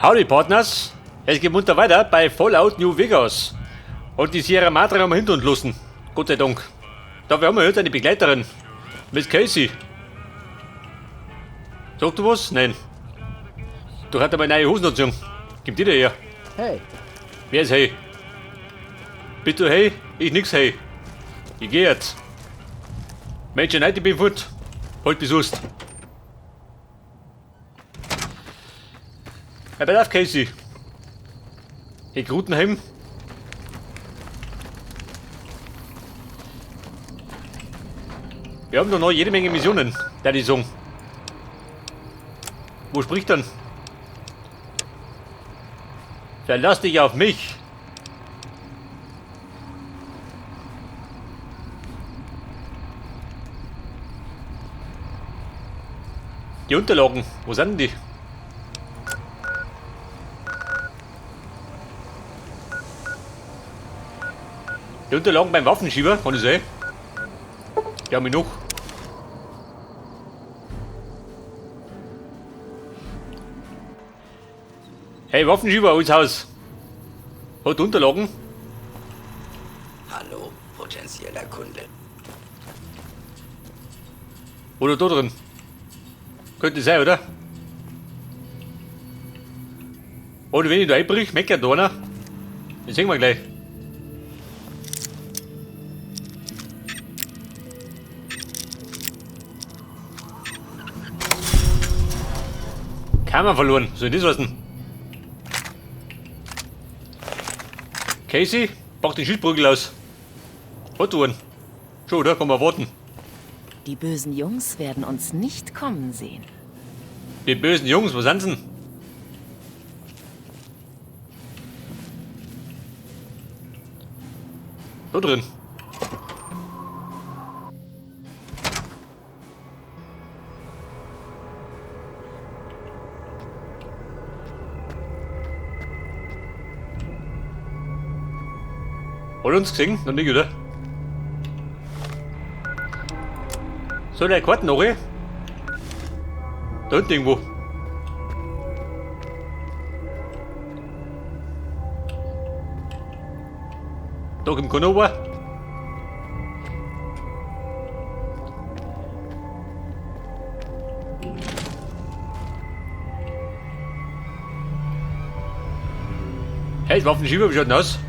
Howdy Partners, es geht munter weiter bei Fallout New Vegas. Und die Sierra Madre haben wir hinter uns lassen. Gott sei Dank. Dafür haben wir heute eine Begleiterin. Miss Casey. Sagt du was? Nein. Du hast aber neue Hosen angezogen. Gib die dir her. Hey. Wer ist hey? Bist du hey? Ich nix hey. Ich geh jetzt. Mensch, nein, ich bin fort. Halt bis Ost. Hey, pass auf, Casey. Ich Rutenheim. Wir haben doch noch jede Menge Missionen, da die sagen. Wo spricht dann? Verlass dich auf mich. Die Unterlagen, wo sind denn die? Die Unterlagen beim Waffenschieber, kann ich sehen? Die haben wir noch. Hey, Waffenschieber, ins Haus. Hat Unterlagen? Hallo, potenzieller Kunde. Oder da drin? Könnte sein, oder? Oder wenn ich da einbrich, meckert da einer. Das sehen wir gleich. Kammer verloren. Soll das heißen? Casey, pack den Schildprügel aus. Hat du einen? Schon, oder? Kann man warten. Die bösen Jungs werden uns nicht kommen sehen. Die bösen Jungs, wo sind sie denn? Da drin. Hat er uns gesehen? Noch nicht, oder? So, der Karten noch, eh? Da hinten irgendwo. Da kommt keiner runter. Hey, das Waffenschieber, wie schaut denn aus?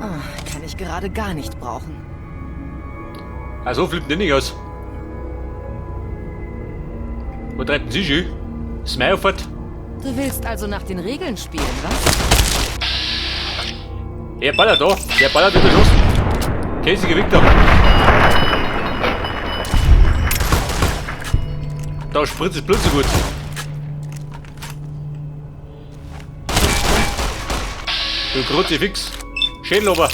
Ah, kann ich gerade gar nicht brauchen. Ah, so flippt der nicht aus. Wo treibt denn sie schon? Smile fort. Du willst also nach den Regeln spielen, was? Er ballert da. Der ballert wieder los. Casey gewinnt da. Da spritzt das Blut so gut. Du Kruzifix. Schädel aber.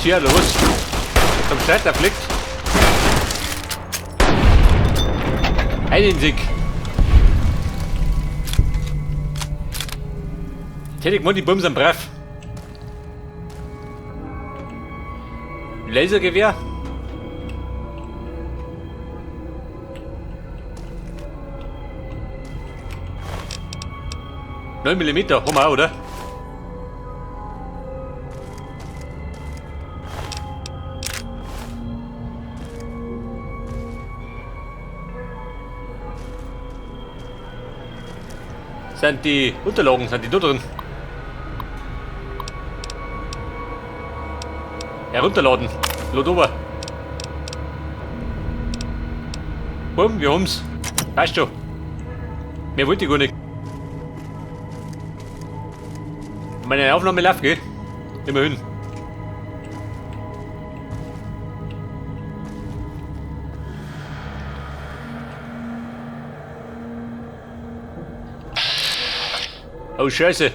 Tja, los. Zum Streiter fliegt. Einen Sieg. Jetzt hätte ich gemeint, die Buben sind brav. Lasergewehr. 9 Millimeter, haben wir auch, oder? Sind die Unterlagen, sind die da drin? Herunterladen. Lad runter. Bumm, wir haben's. Passt schon. Mehr wollte ich gar nicht. Meine Aufnahme läuft, gell? Immerhin. Oh, Scheiße.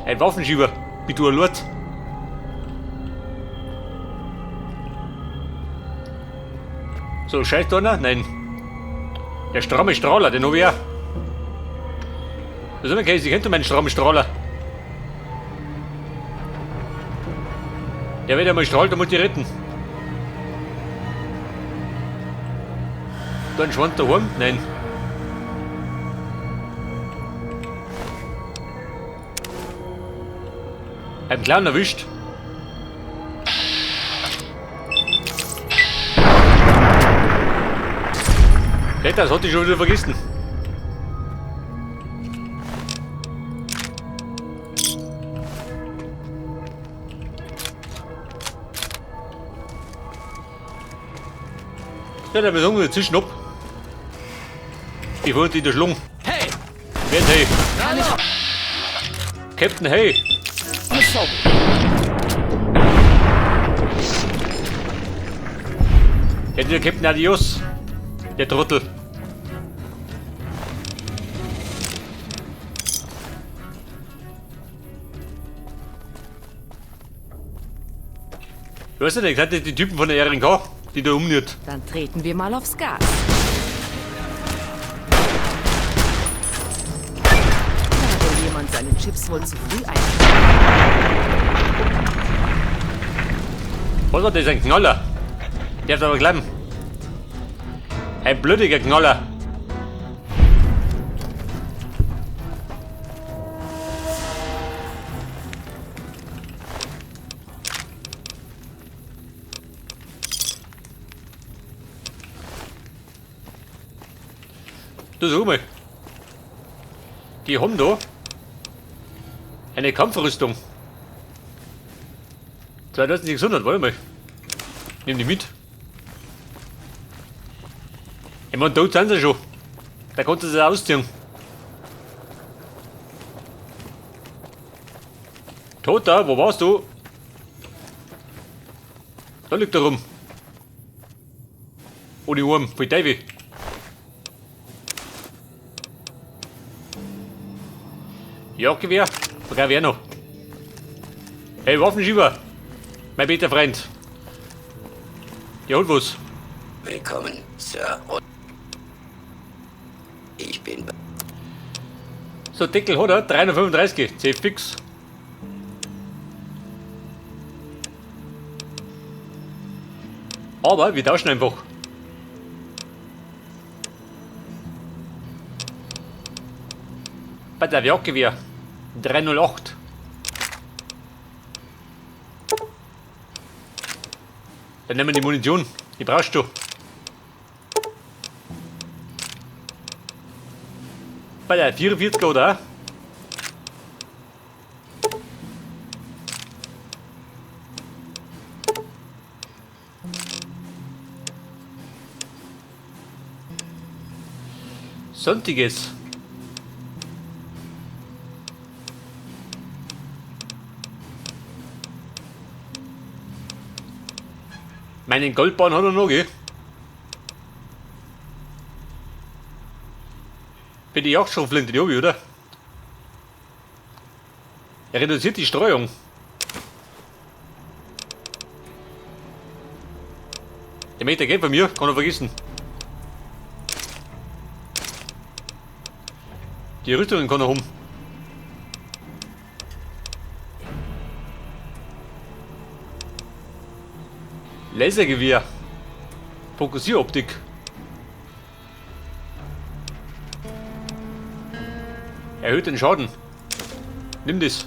Ein Waffenschieber. Bist du ein Lord? So, scheiß da einer? Nein. Der stramme Strahler, den hab ich auch. Was ist denn, Casey? Kennt du meinen strammen Strahler? Ja, wenn er mal strahlt, dann muss ich retten. Da ein Schwanz daheim? Nein. Ein Clown erwischt. Das hatte ich schon wieder vergessen. Ja, da wir wir zwischen ab. Ich wollte in der Schlung. Hey! Wer ist hey? Captain Hey! Ja, der Captain Adios. Der Trottel. Du weißt ja nicht, das sind die Typen von der RNK, die da umniert. Dann treten wir mal aufs Gas. Da will jemand seine Chips wohl zu früh ein. Was war das? Ein Knaller? Der hat aber glauben. Ein blödiger Knaller. Du sag mal. Die haben da eine Kampfrüstung. 2600, warte mal. Nimm die mit. Ich mein, tot sind sie schon. Da kannst du sie ausziehen. Toter, wo warst du? Da liegt er rum. Ohne Arm, voll Teufel. Jagdgewehr, brauch ich auch noch. Hey, Waffenschieber! Mein bester Freund. Der hat was. Willkommen, Sir. Ich bin So, Deckel hat er, 335, C fix. Aber wir tauschen einfach. Bei der Jagdgewehr 308. Dann nehmen wir die Munition, die brauchst du. Bei der 44 oder? Sonstiges. Meinen Goldbahn hat er noch, gell? Für die Jagdschrotflinte, die hab ich, oder? Er reduziert die Streuung. Der Meter geht von mir, kann er vergessen. Die Rüstungen kann er haben. Lasergewehr. Fokussieroptik. Erhöht den Schaden. Nimm das.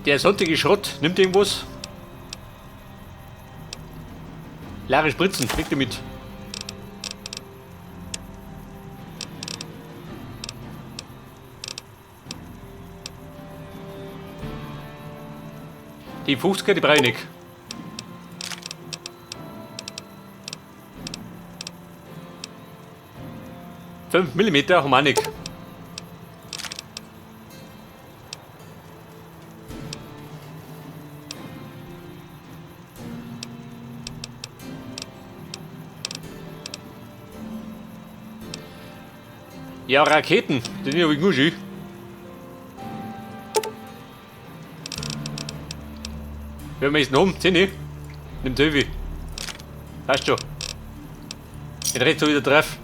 Der sonstige Schrott nimmt irgendwas. Leere Spritzen, kriegt ihr mit. Die 50er, die brauche ich nicht. 5 Millimeter haben wir auch nicht. Ja, Raketen, den hab ich nur schon. Wir müssen um, 10. Nimm Tövi. Passt schon. Den Rest so wieder treff.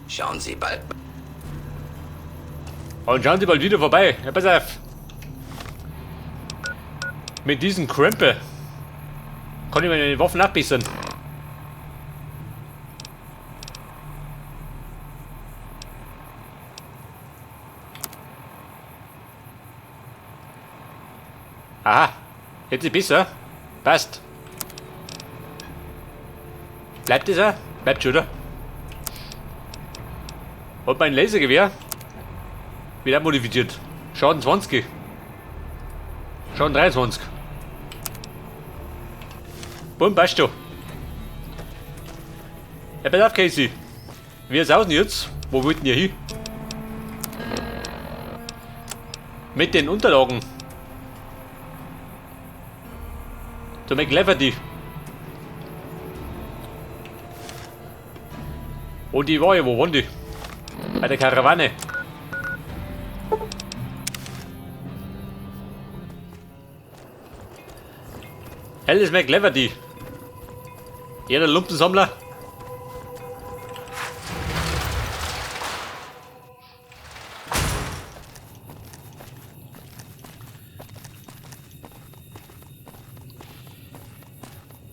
Schauen Sie bald. Und schauen Sie bald wieder vorbei. Ja, pass auf. Mit diesem Krempel kann ich meine Waffen nachbessern. Aha, jetzt ist besser. Passt. Bleibt es auch? Bleibt schon, oder? Und mein Lasergewehr wird auch modifiziert. Schaden 20. Schaden 23. Bumm, passt schon. Ja, pass auf, Casey. Wie ist aus denn jetzt? Wo wollt denn ihr hin? Mit den Unterlagen. Zu McLafferty. Und die war ja, wo waren die? Bei der Karawane. Alice McLafferty. Jeder Lumpensammler.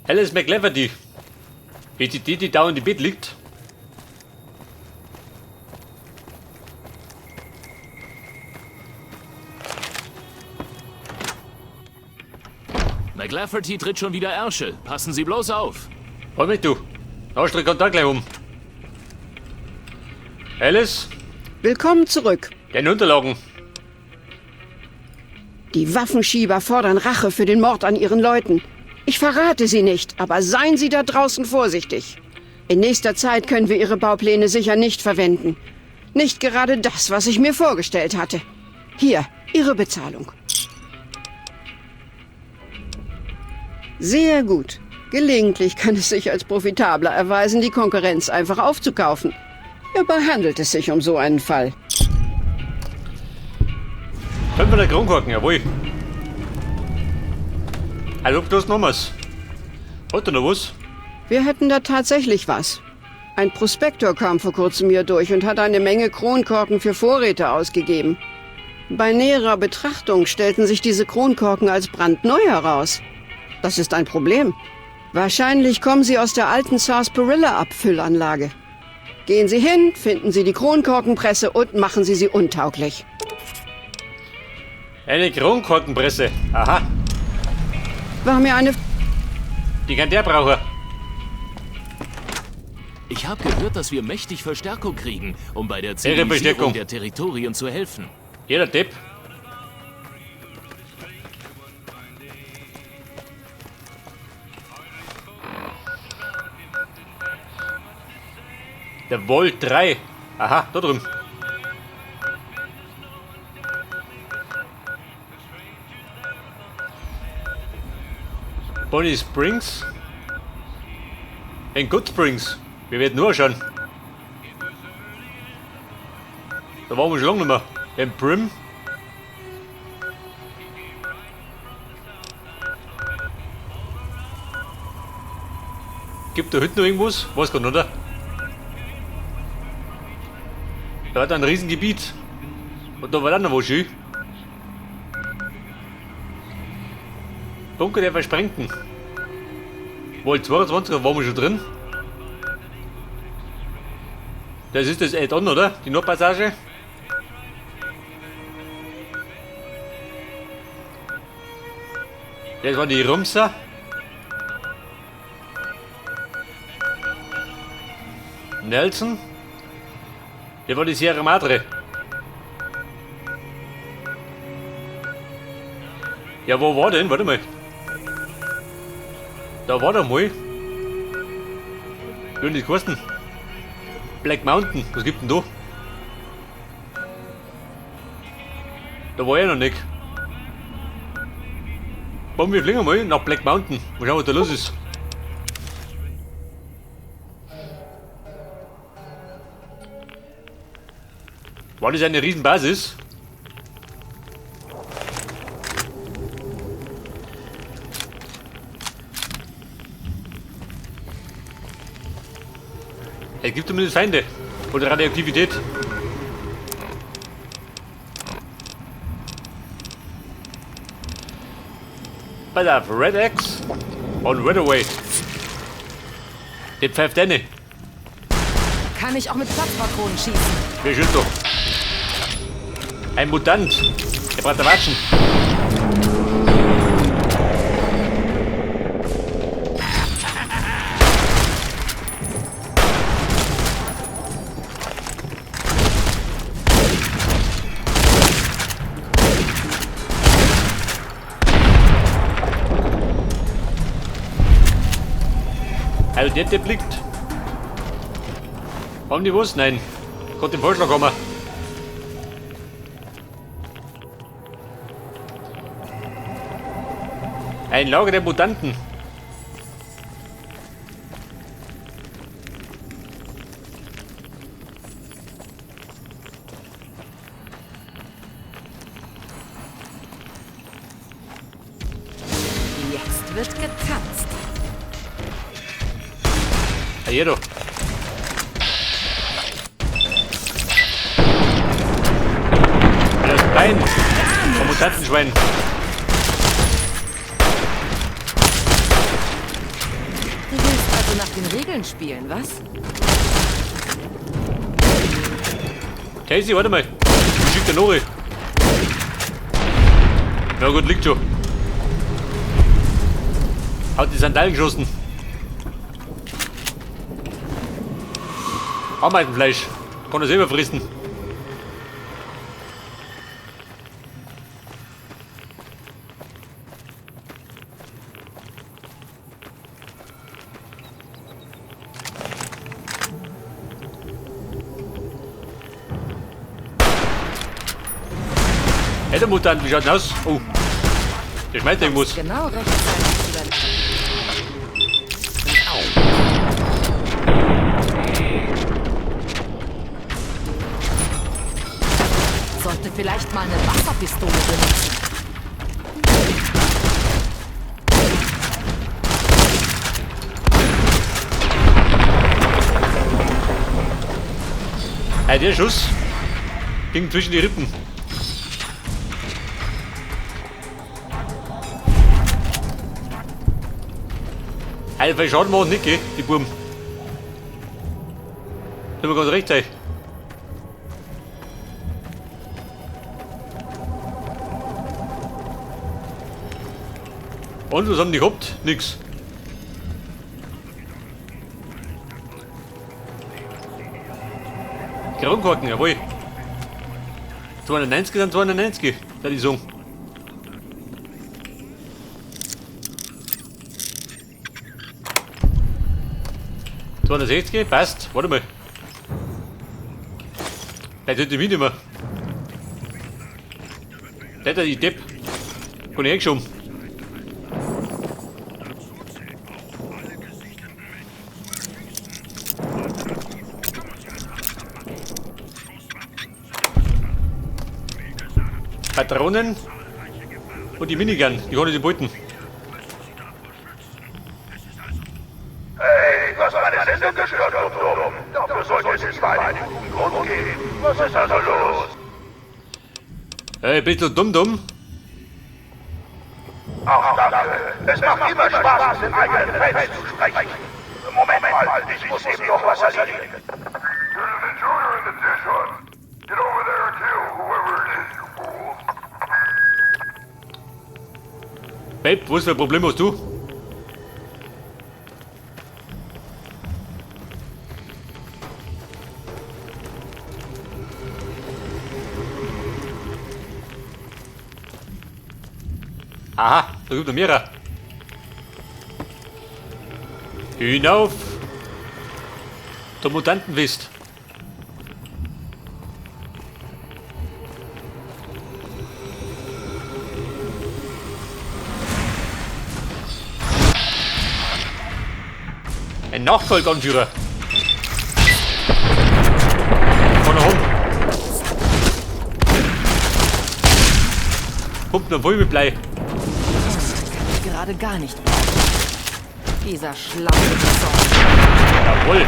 Alice McLafferty. Ist die, die da in dem Bett liegt? McLafferty tritt schon wieder Ärsche. Passen Sie bloß auf. Hol mich, du. Arschtritt kommt da gleich um. Alice? Willkommen zurück. Deine Unterlagen. Die Waffenschieber fordern Rache für den Mord an ihren Leuten. Ich verrate sie nicht, aber seien Sie da draußen vorsichtig. In nächster Zeit können wir Ihre Baupläne sicher nicht verwenden. Nicht gerade das, was ich mir vorgestellt hatte. Hier, Ihre Bezahlung. Sehr gut. Gelegentlich kann es sich als profitabler erweisen, die Konkurrenz einfach aufzukaufen. Hierbei handelt es sich um so einen Fall. 500 Kronkorken, jawohl. Also, bloß noch was. Hat er noch was? Wir hätten da tatsächlich was. Ein Prospektor kam vor kurzem hier durch und hat eine Menge Kronkorken für Vorräte ausgegeben. Bei näherer Betrachtung stellten sich diese Kronkorken als brandneu heraus. Das ist ein Problem. Wahrscheinlich kommen sie aus der alten Sarsaparilla-Abfüllanlage. Gehen Sie hin, finden Sie die Kronkorkenpresse und machen Sie sie untauglich. Eine Kronkorkenpresse. Aha. War mir eine... Die kann der brauchen. Ich habe gehört, dass wir mächtig Verstärkung kriegen, um bei der Ihre Zivilisierung Verstärkung. der Territorien zu helfen. Jeder Depp. Der Volt 3. Aha, da drüben. Bonnie Springs. In Good Springs. Wir werden nur schauen. Da waren wir schon lange nicht mehr. In Brim. Gibt da hinten noch irgendwas? Weiß gar nicht, oder? Da hat er ein Riesengebiet. Und da war dann noch was schön. Bunker der Versprengten. Wohl 22, da waren wir schon drin. Das ist das Add-on, oder? Die Nordpassage. Das waren die Rumser. Nelson. Das war die Sierra Madre. Ja, wo war denn? Warte mal. Da war doch mal. Wie hat das geheißen? Black Mountain. Was gibt denn da? Da war ich noch nicht. Komm, wir fliegen mal nach Black Mountain. Mal schauen, was da los ist. War das eine Riesenbasis? Es gibt zumindest Feinde. Oder Radioaktivität. Pass auf, Red X und Redaway. Der pfeift eine. Kann ich auch mit Platzpatronen schießen? Wer schießt doch? Ein Mutant. Der braucht Watschen. Also der blickt. Haben die was? Nein. Gott, den Vorschlag haben wir. Ein Lager der Mutanten. Jetzt wird getanzt. Hier doch. Das Bein vom Mutantenschwein. Du willst also nach den Regeln spielen, was? Casey, warte mal. Ich schick der Nori. Na gut, liegt schon. Hat die Sandalen geschossen. Ameisenfleisch. Kann er selber fressen. Hey, der Mutant, wie schaut denn aus? Oh, der schmeißt irgendwas. Genau rechtzeitig zu deinem... Sollte vielleicht mal eine Wasserpistole benutzen. Hey, der Schuss ging zwischen die Rippen. Alter, weil Schaden machen nicht, gell, die Buben. Sind wir ganz recht, ey. Und was haben die gehabt? Nix. Kronkorken, jawohl. 290 sind 290, da die sagen. 260, passt. Warte mal. Der tut mich nicht mehr. Der hat die Depp. Kann ich eingeschoben. Patronen und die Minigun, die kann ich beuten. Hey, du hast meine Sendung gestört, Dum-Dum. Dafür sollte es mal einen guten Grund geben. Was ist also los? Hey, bist du dumm? Ach, danke. Es macht immer Spaß, mit den eigenen Fans zu sprechen. Moment mal, ich muss eben noch was erledigen. Babe, was für ein Problem hast du? Aha, da gibt noch mehrere. Hinauf zum Mutantenfest. Ein Nachfolgeanführer. Von der Hund. Pumpt noch voll mit Blei. Das kann ich gerade gar nicht brauchen. Dieser schlaue Song. Jawohl.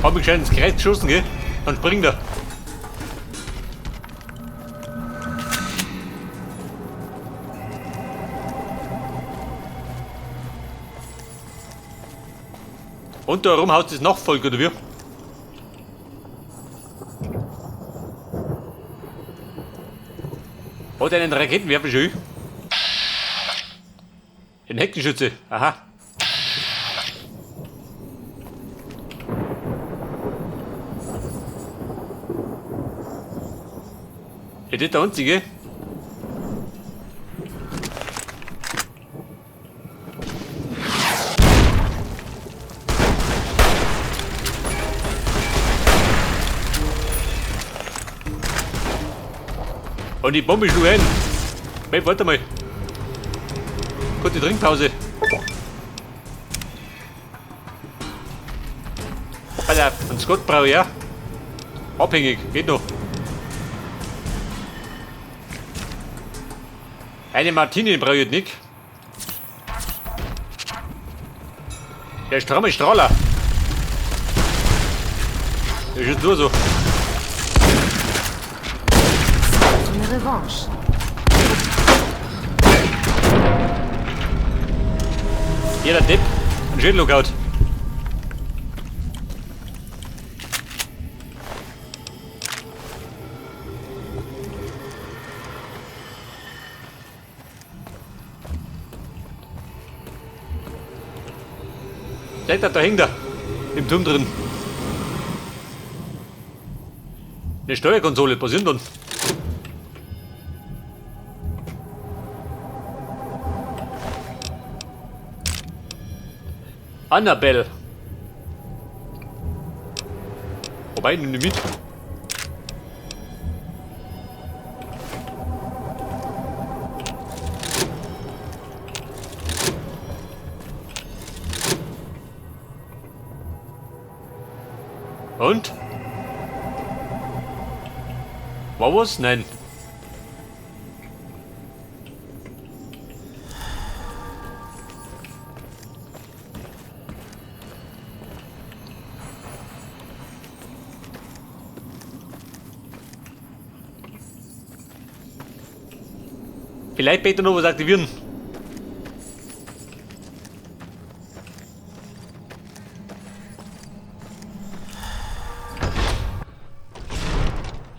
Hab mich gescheit ins Kreuz geschossen, gell? Dann springt er. Und da herum haut es noch Volk, oder wie? Hat einen Raketenwerfer schon? Ein Heckenschütze, aha. Ja, das ist der einzige. Und die Bombe schlug ein. Hey, warte mal. Kurze Trinkpause. Alter, ein Scott brauche ich ja. Abhängig, geht noch. Eine Martini brauche ich nicht. Der stramme Strahler. Der ist jetzt nur so. Eine Revanche. Jeder Depp. Ein Schädel gehauen. Seht ihr, da hängt er. Im Turm drin. Eine Steuerkonsole, was sind denn? Annabelle. Wobei, nimm die mit. Und? War was? Nein. Vielleicht besser noch was aktivieren.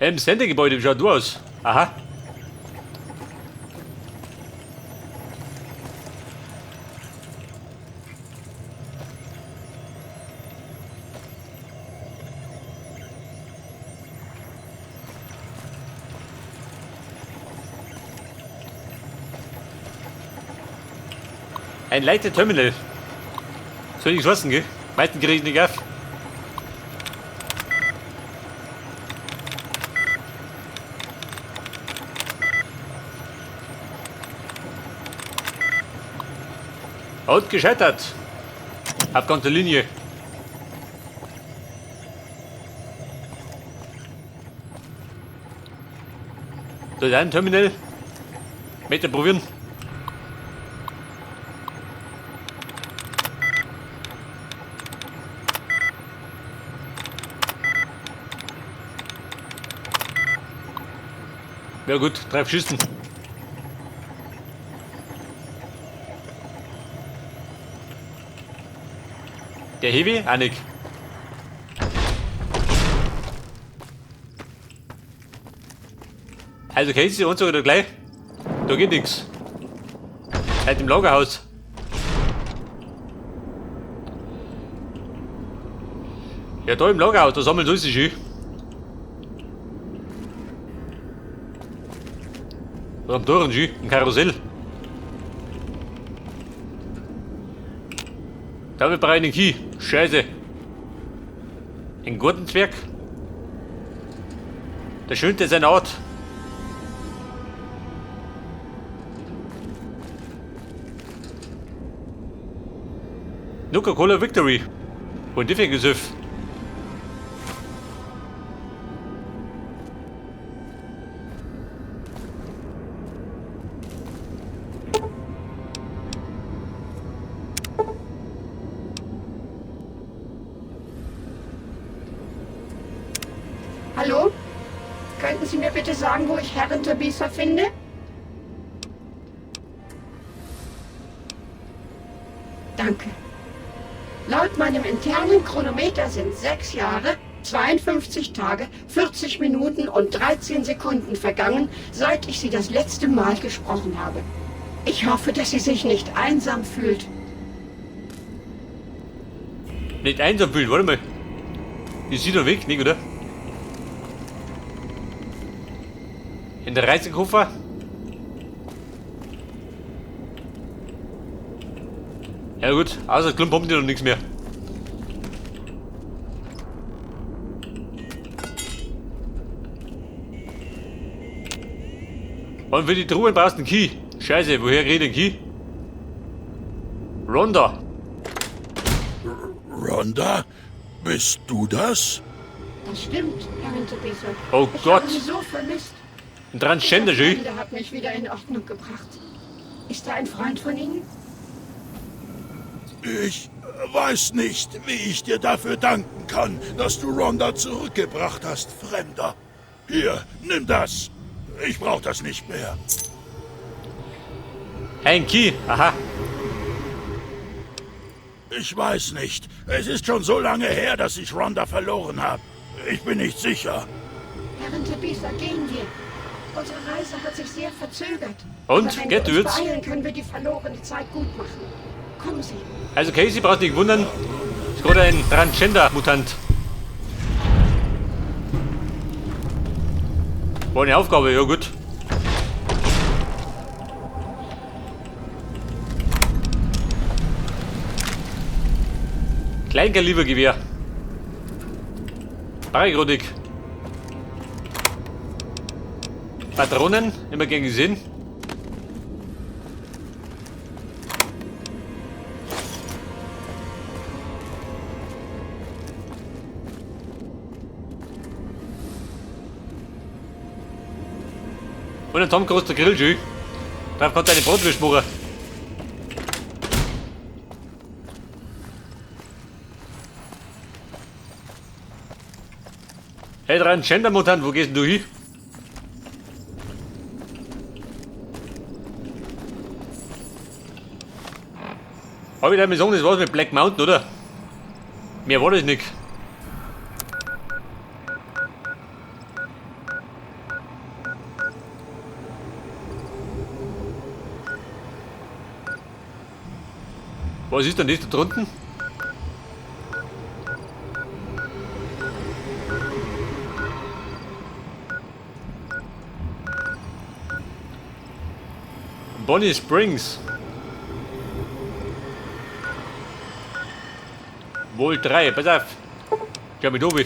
Im Sendegebäude, wie schaut du aus? Aha. Ein leichter Terminal. Soll ich wissen, gell? Meistens krieg ich nicht auf. Hat gescheitert. Auf ganzer Linie. Da ist ein Terminal. Möchte probieren. Ja gut, 3 Schüssen. Der Heavy? Auch nicht. Also kennst du die Anzug oder gleich? Da geht nix. Halt im Lagerhaus. Ja, da im Lagerhaus, da sammeln sie sich schön. Da am Toren schön, im Karussell. Da wir brauchen einen Key. Scheiße. Ein Gartenzwerg. Der schönste seiner Art. Nuka-Cola Victory. Und die für ein Gesöff. Könnten Sie mir bitte sagen, wo ich Herrin Tabitha finde? Danke. Laut meinem internen Chronometer sind 6 Jahre, 52 Tage, 40 Minuten und 13 Sekunden vergangen, seit ich Sie das letzte Mal gesprochen habe. Ich hoffe, dass sie sich nicht einsam fühlt. Nicht einsam fühlt, warte mal. Die sieht doch weg, nicht, oder? In der Reisekoffer? Ja gut, außer Klump haben die noch nichts mehr. Und für die Truhen brauchst du einen Key. Scheiße, woher krieg ich den Key? Rhonda. Rhonda? Bist du das? Das stimmt, Herrin Tabitha. Oh ich Gott. habe Sie so vermisst. Ein Transgender, schön. Dieser hat mich wieder in Ordnung gebracht. Ist da ein Freund von Ihnen? Ich weiß nicht, wie ich dir dafür danken kann, dass du Rhonda zurückgebracht hast, Fremder. Hier, nimm das. Ich brauche das nicht mehr. Ein Key, aha. Ich weiß nicht. Es ist schon so lange her, dass ich Rhonda verloren habe. Ich bin nicht sicher. Herrin Tabitha, gehen wir. Unsere Reise hat sich sehr verzögert. Und? Aber wenn Geht wir uns jetzt? beeilen, können wir die verlorene Zeit gut machen. Kommen Sie. Also Casey brauchst dich wundern. Ist gerade ein Transgender-Mutant. War eine Aufgabe, ja gut. Kleinkalibergewehr. Paragrodik. Patronen, immer gern gesehen. Und ein Tom großer Grill, schön. Drauf kommt eine Bratwurst machen. Hey, Transgender-Mutant, wo gehst denn du hin? Hab ich da mal sagen, das war's mit Black Mountain, oder? Mehr war das nicht. Was ist denn das da drunten? Bonnie Springs. Wohl 3, pass auf. Ich hab mich oben.